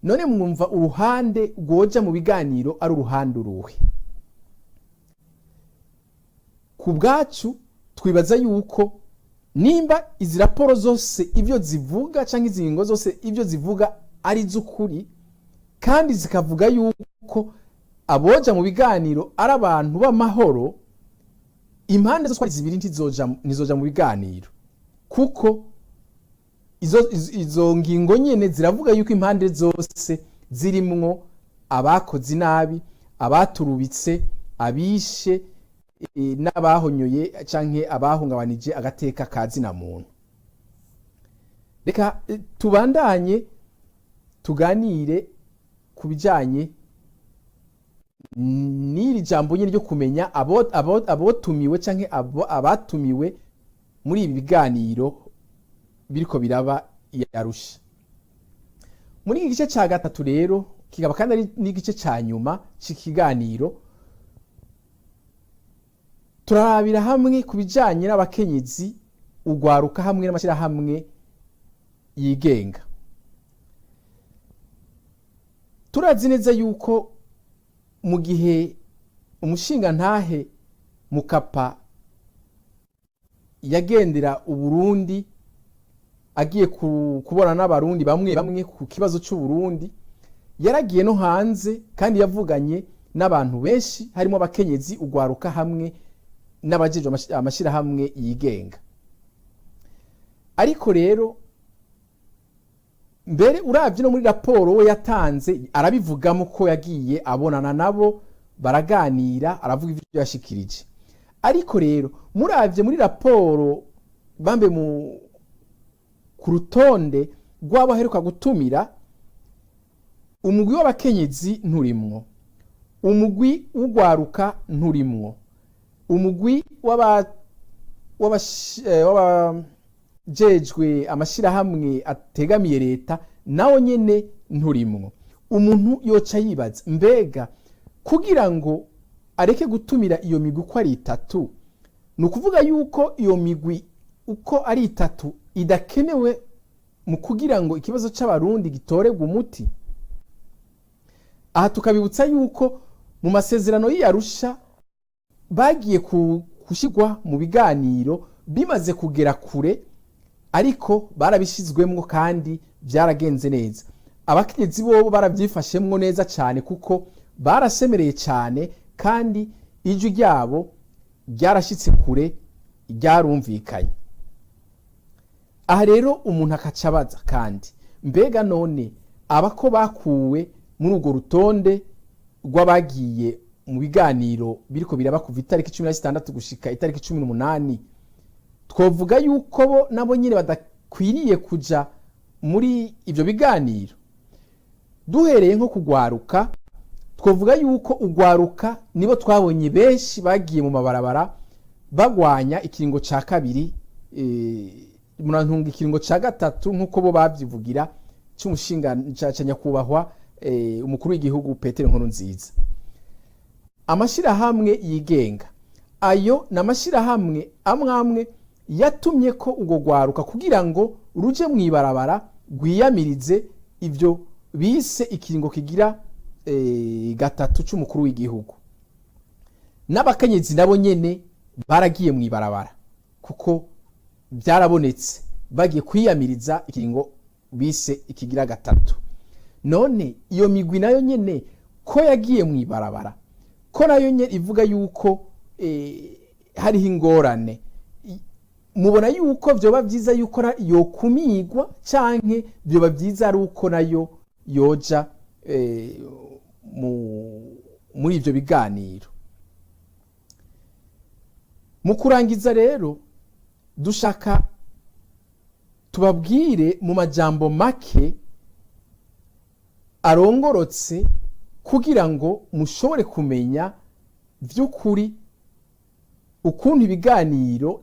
none mwumva uruhande rwoja mu biganiro ari uruhande uruhe? Ku bwacu twibaza yuko nimba izi raporo zose ibyo zivuga cyangwa izi ngingo zose ibyo zivuga ari iz'ukuri, kandi zikavuga yuko aboja mu biganiro ari abantu b'amahoro, impande zose uko ari zibiri ntizoja mu biganiro, kuko izo ngingo nyene ziravuga yuko impande zose zirimwo abakoze inabi, abaturubitse, abishe, n'abahonyoye canke abahungabanije agateka ka zina muntu. Reka tubandanye tuganire ku bijanye n'iri jambo nyine ryo kumenya abotumiwe canke abatumiwe muri ibi biganiro biriko biraba i Arusha. Muri iki gice ca gatatu rero, kikaba kandi ari n'igice ca nyuma c'ikiganiro, turarabira hamwe ku bijanye n'abakenyezi, ugwaruka hamwe n'amashyirahamwe yigenga. Turazi neza yuko mu gihe umushingantahe Mukapa yagendera Uburundi agiye kubona n'Abarundi bamwe bamwe ku kibazo c'Uburundi, yaragiye no hanze kandi yavuganye n'abantu benshi, harimo abakenyezi, ugwaruka hamwe n'abajejwe amashirahamwe yigenga. Ariko rero mbere uravye no muri raporo we yatanze, arabivugamo ko yagiye abonana nabo, baraganira, aravuga ivyo yashikirije. Ariko rero muravye muri raporo bambe mu ku rutonde rw'abo aheruka gutumira, umugwi w'abakenyezi nturimwo, umugwi w'ugwaruka nturimwo, umugwi w'abajejwe amashirahamwe ategamiye leta nawo nyene nturimwo. Umuntu yoca yibaza, mbega kugira ngo areke gutumira iyo migwi uko ari itatu, ni ukuvuga yuko iyo migwi uko ari itatu idakenewe mu kugira ngo ikibazo c'Abarundi gitorerwe umuti? Aha tukabibutsa yuko mu masezerano y'i Arusha bagiye gushyirwa mu biganiro bimaze kugera kure, ariko barabishyizwemwo kandi byaragenze neza. Abakenyezi bobo barabyifashemwo neza cyane, kuko barasemereye cyane kandi ijwi ryabo ryarashyitse kure, ryarumvikanye. Aha rero umuntu akaca abaza kandi, mbega none aba ko bakuwe muri urwo rutonde rw'abagiye mu biganiro biriko biraba kuva itariki 16 gushika itariki 18, twovuga yuko bo nabo nyine badakwiriye kuja muri ivyo biganiro? Duhereye nko kugwaruka, twovuga yuko ugwaruka nibo twabonye benshi bagiye mu mabarabara bagwanya ikiringo ca kabiri, murantunga, ikiringo ca gatatu nk'uko bo bavyivugira, c'umushinga ca nyakubahwa umukuru w'igihugu Petero Nkurunziza. Amashirahamwe yigenga, ayo ni amashirahamwe amwe amwe yatumye ko urwo rwaruka kugira ngo ruje mw'ibarabara rwiyamirize ivyo bise ikiringo kigira gatatu c'umukuru w'igihugu. N'abakenyezi nabo nyene baragiye mw'ibarabara, kuko byarabonetse bagiye kwiyamiriza ikiringo bise ikigira gatatu. None iyo migwi nayo nyene ko yagiye mw'ibarabara, ko nayo nyene ivuga yuko hariho ingorane. Mubona yuko vyoba vyiza yuko yokumigwa, canke vyoba vyiza ari uko nayo yoja muri ivyo biganiro? Mu kurangiza rero, dushaka tubabwire mu majambo make arongorotse kugira ngo mushobore kumenya vy'ukuri ukuntu ibiganiro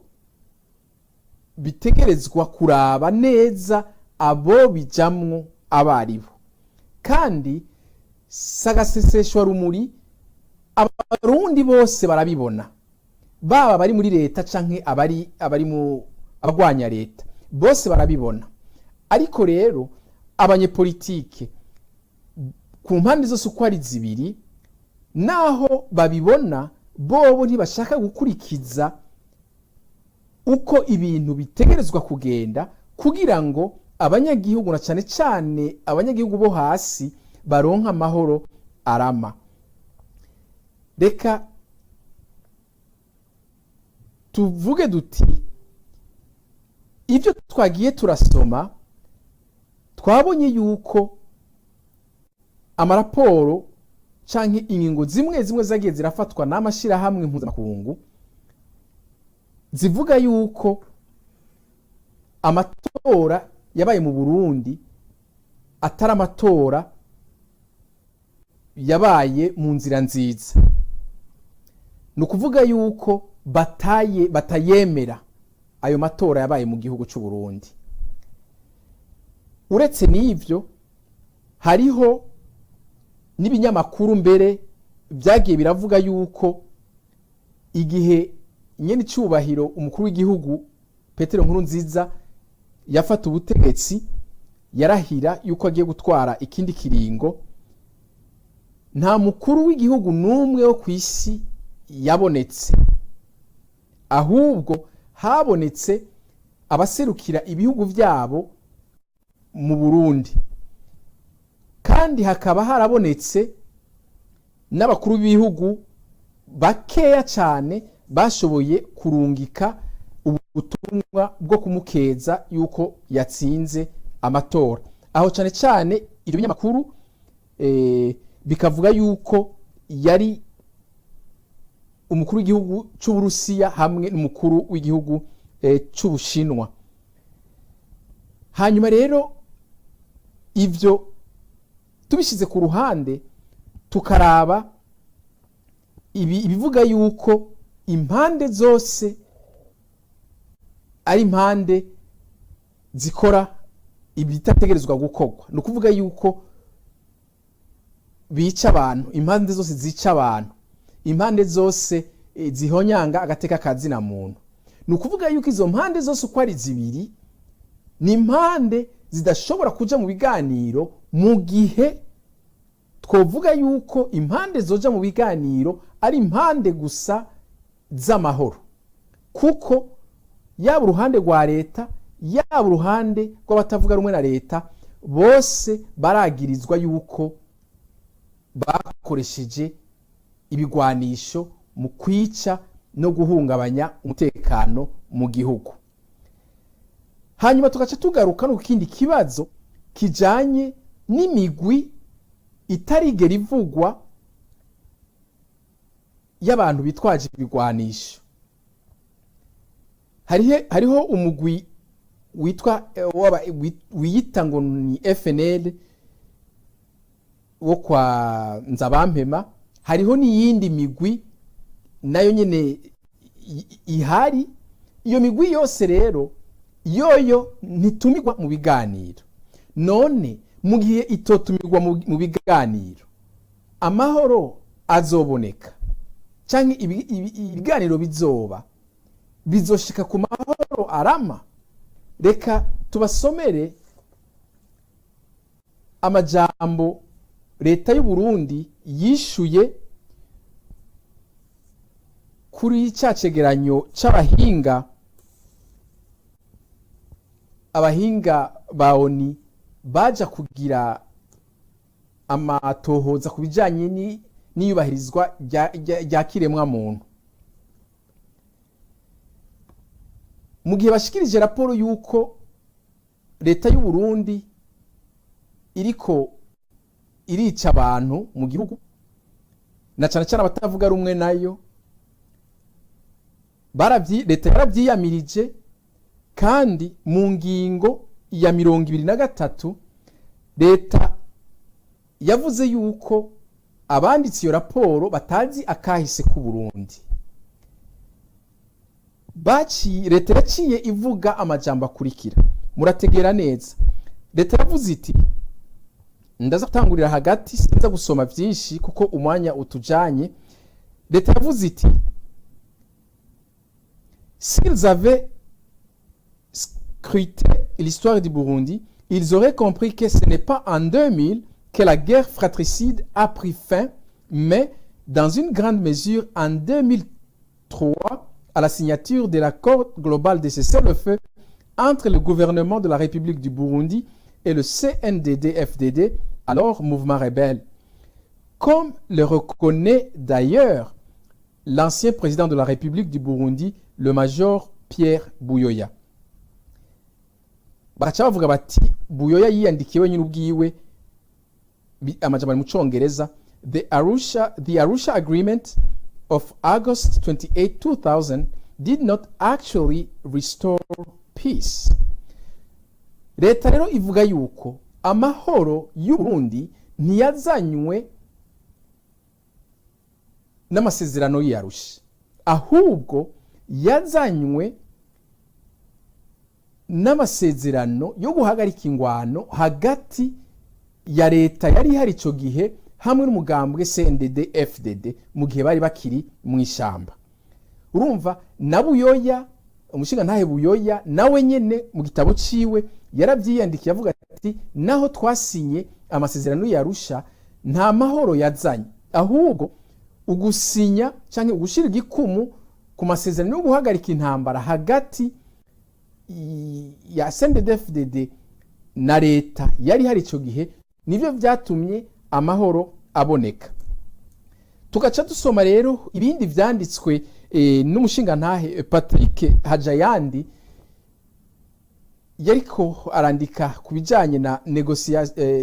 bitegerezwa kuraba neza abo bijamwo abaribo. Kandi sagaseseshwa rumuri, Abarundi bose barabibona, baba bari muri leta canke abari mu abagwanya leta, bose barabibona. Ariko rero abanyepolitike ku mpande zose uko ari zibiri, naho babibona, bobo ntibashaka gukurikiza uko ibintu bitegerezwa kugenda kugira ngo abanyagihugu, na cane cane abanyagihugu bo hasi, baronka amahoro arama. Reka tuvuge duti ibyo twagiye turasoma, twabonye yuko amaraporo canke ingingo zimwe zimwe zagiye zirafatwa n'amashirahamwe mpuzamakungu zivuga yuko amatora yabaye mu Burundi atari amatora yabaye mu nzira nziza. Ni ukuvuga yuko batayemera ayo matora yabaye mu gihugu cy'u Burundi. Uretse n'ivyo, hariho n'ibinyamakuru mbere byagiye biravuga yuko igihe nyene icubahiro umukuru w'igihugu Petero Nkurunziza yafata ubutegetsi, yarahira yuko agiye gutwara ikindi kiringo, nta mukuru w'igihugu n'umwe wo ku isi yabonetse, ahubwo habonetse abaserukira ibihugu byabo mu Burundi, kandi hakaba harabonetse n'abakuru b'ibihugu bakeya cyane bashoboye kurungika ubutumwa bwo kumukeza yuko yatsinze amatora. Aho cyane cyane ibyo binyamakuru bikavuga yuko yari umukuru w'igihugu cy'Uburusiya hamwe n'umukuru w'igihugu cy'Ubushinwa. Hanyuma rero ivyo tubishyize ku ruhande, tukaraba ibivuga yuko impande zose ari impande zikora ibitategerezwa gukorwa, ni ukuvuga yuko bica abantu, impande zose zica abantu, impande zose zihonyanga agateka ka zina muntu, ni ukuvuga yuko izo mpande zose uko ari zibiri ni impande zidashobora kuja mu biganiro, mu gihe twovuga yuko impande zoja mu biganiro ari impande gusa z'amahoro, kuko yaba uruhande rwa leta, yaba uruhande rw'abatavuga rumwe na leta, bose baragirizwa yuko bakoresheje ibigwanisho mu kwica no guhungabanya umutekano mu gihugu. Hanyuma tugaca tugaruka no ku kindi kibazo kijanye n'imigwi itarigera ivugwa y'abantu bitwaje ibigwanisho. Hariho umugwi witwa wiyita ngo ni FNL wo kwa Nzabampema. Hariho n'iyindi migwi nayo nyene ihari. Iyo migwi yose rero yoyo ntitumirwa mu biganiro. None mu gihe itotumirwa mu biganiro, amahoro azoboneka, canke ibiganiro bizoba bizoshika ku mahoro arama? Reka tubasomere amajambo leta y'u Burundi yishuye kuri ca cegeranyo c'abahinga, abahinga ba ONU baja kugira amatohoza ku bijanye n'iyubahirizwa rya kiremwa muntu. Mu gihe bashikirije raporo y'uko leta y'u Burundi iriko irica abantu mu gihugu, na cyane cyane abatavuga rumwe nayo, leta yarabyiyamirije. Kandi mu ngingo ya 23 leta yavuze yuko abanditse iyo raporo batazi akahise k'u Burundi. Baciye, leta yaciye ivuga amajambo akurikira, murategera neza. Leta yavuze iti, ndaza gutangurira hagati, sinza gusoma byinshi kuko umwanya utujanye. Leta yavuze iti: "S'ils avaient scruté l'histoire du Burundi, ils auraient compris que ce n'est pas en 2000 que la guerre fratricide a pris fin, mais dans une grande mesure en 2003, à la signature de l'accord global de cessez-le-feu entre le gouvernement de la République du Burundi et le CNDD-FDD, alors mouvement rebelle. Comme le reconnaît d'ailleurs l'ancien président de la République du Burundi, le major Pierre Buyoya." Bagaca bavuga bati Buyoya yiyandikiye wenyine ubwiwe. Amajambo ari mu Congereza: The Arusha Agreement of August 28, 2000 did not actually restore peace." Leta rero ivuga yuko amahoro y'u Burundi ntiyazanywe n'amasezerano y'Arusha, ahubwo yazanywe n'amasezerano yo guhagarika ingwano hagati ya leta yari ihari icyo gihe hamwe n'umugambwe CNDD FDD mu gihe bari bakiri mu ishamba. Urumva na Buyoya, umushinga ntahe Buyoya, nawe nyene mu gitabo ciwe yaravyiyandikiye, avuga ati naho twasinye amasezerano y'Arusha, nta mahoro yazanye, ahubwo ugusinya canke ugushira igikumu ku masezerano yo guhagarika intambara hagati ya CNDD-FDD na leta yari hari ico gihe nivyo vyatumye amahoro aboneka. Tugaca dusoma rero ibindi vyanditswe n'umushingantahe Patrick Hajayandi, yariko arandika ku bijanye na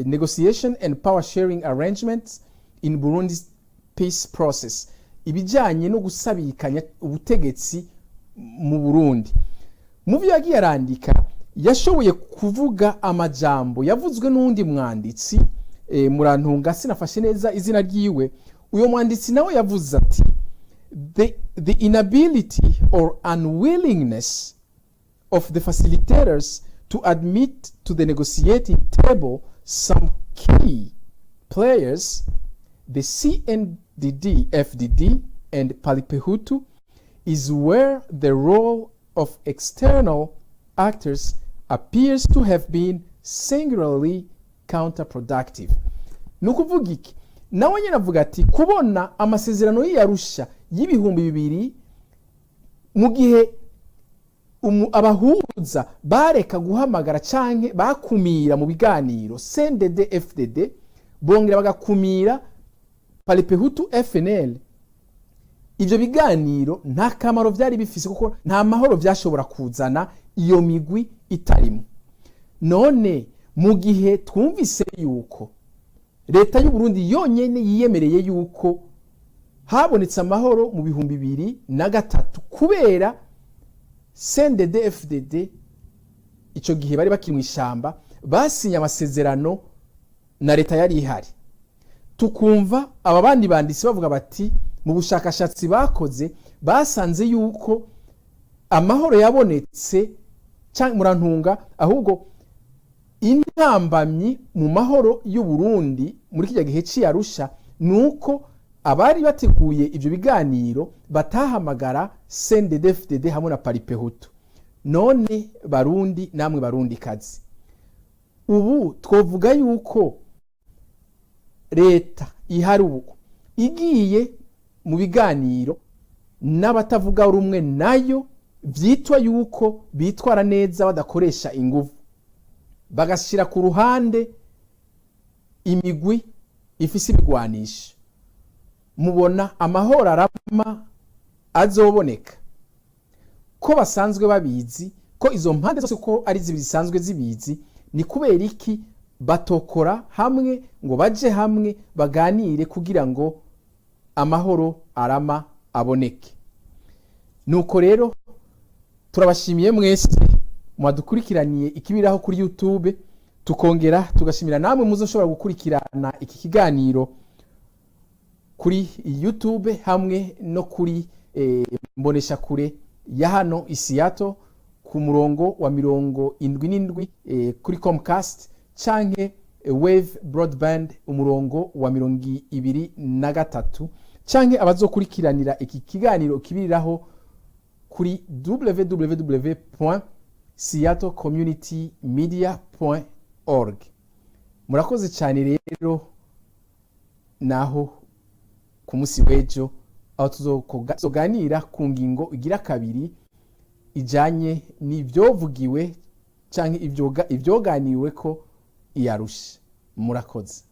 negotiation and power sharing arrangements in Burundi's peace process, ibijanye no gusabikanya ubutegetsi mu Burundi. Mu byo yagiye arandika, yashoboye kuvuga amajambo yavuzwe n'uwundi mwanditsi, murantunga sinafashe neza izina ryiwe. Uyo mwanditsi nawe yavuze ati: The inability or unwillingness of the facilitators to admit to the negotiating table some key players, the CNDD FDD and Palipehutu, is where the role of external actors appears to have been singularly counterproductive." Ni ukuvuga iki? Nawe nyine avuga ati kubona amasezerano y'Arusha y'ibihumbi 2000, mu gihe abahuza bareka guhamagara canke bakumira mu biganiro CNDD FDD, bongera bagakumira Palipehutu FNL, ivyo biganiro nta kamaro vyari bifise, kuko nta mahoro vyashobora kuzana iyo migwi itarimo. None mu gihe twumvise yuko leta y'u Burundi yonyene yiyemereye yuko habonetse amahoro mu 2003 kubera CNDD FDD, ico gihe bari bakiri mu ishamba, basinye amasezerano na leta yari ihari, tukumva aba bandi banditsi bavuga bati mu bushakashatsi bakoze basanze yuko amahoro yabonetse, cyangwa murantunga, ahubwo intambamyi mu mahoro y'u Burundi muri kijya gihe c'Arusha ni uko abari bateguye ibyo biganiro batahamagara CNDD-FDD hamwe na Palipehutu. None Barundi namwe Barundi kazi, ubu twovuga yuko leta ihari ubu igiye mu biganiro n'abatavuga rumwe nayo, vyitwa yuko bitwara neza badakoresha inguvu, bagashyira ku ruhande imigwi ifise ibigwanisho, mubona amahoro arama azoboneka? Ko basanzwe babizi ko izo mpande zose ko ari zibiri zisanzwe zibizi, ni kubera iki batokora hamwe ngo baje hamwe baganire kugira ngo amahoro arama aboneke? Nuko rero turabashimiye mwese mwadukurikiraniye ikibiraho kuri YouTube, tukongera tugashimira namwe muzoshobora gukurikirana iki kiganiro kuri YouTube hamwe no kuri mboneshakure ya hano i Seattle ku murongo wa 77 kuri Comcast canke Wave Broadband, umurongo wa 23, canke abazokurikiranira iki kiganiro kibiriraho kuri www.seattlecommunitymedia.org. Murakoze cyane rero, naho ku munsi w'ejo aho tuzoganira ku ngingo igira kabiri ijanye n'ibyovugiwe canke ibyoganiwe ko i Arusha. Murakoze.